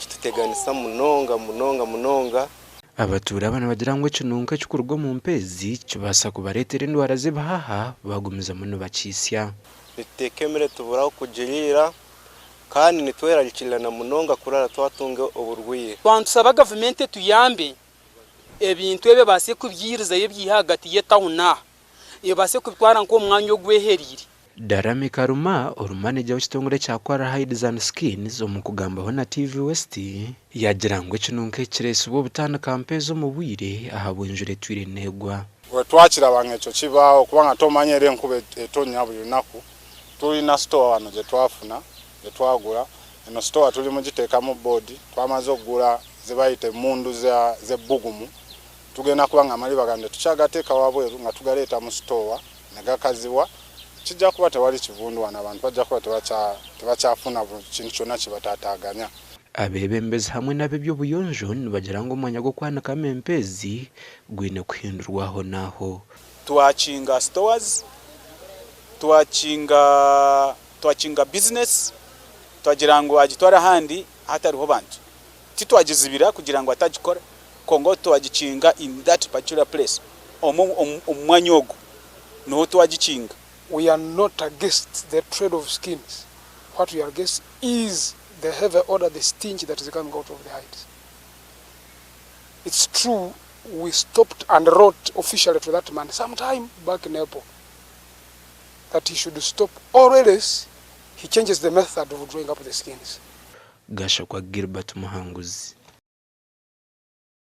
Nikituteganisa munonga munonga munonga. Abatuura aba nibagira ngu ekinunko ekirikuruga omu mpeezi kibaasa kubareetera endwara z'ebihaha baagumizamu nibakiitsya. Nituteeka emere tubura ah'okugiriira kandi nitwerarikirira na munonga kurara twatunga oburwaire. Twantusaba gavumenti etuyambe ebintu ebi ebaase kubyirizayo ebyihe ahagati y'etawuni aha, ebaase kubitwara nk'omu mwanya ogwehereire. Darami Karuma, ori manegya w'ekitongore ekya Kwara Hides and Skins omu kugambaho na TV West, yaagira ngu ekinunko eki kireetsirwe obutandika mpeezi omu bwire ahabw'enjura etwire neegwa. Twakiraba nga ekyo kibaaho kubanga tomanya era enkuba etonya buri lunaku. Tulina store wano gyetwafuna, gyetwagura. Eno store tuli mugiteekamu board, twamaze okugura zebayita emundu z'ebbugumu. Tugenda kuba nga amaliba gano tetukyagateeka wabweru nga tugaleeta mu store negakazibwa. Kijja kuba tewali kivundu wano abantu bajja kuba tebakyafuna kintu kyonna kibatataaganya. Abeebembezi hamwe n'ab'eby'obuyonjo nibagira ngu omwanya gw'okwanikamu empeezi gwine kuhindurwa ahonaaho. Twakinga stores, twakinga twakinga business, twagira ngu agitware ahandi ahatariho bantu. Titwagizibira kugira ngu atagikora kwonka twagikinga in that particular place, omu omu mwanya ogwo niho twagikinga. We are not against the trade of skins, what we are against is the heavy odour, the stench that is coming out of the hides. It's true we stopped and wrote officially to that man sometime back in April that he should stop or else he changes the method of drawing up the skins. Gashakwa Gilbert Muhanguzi.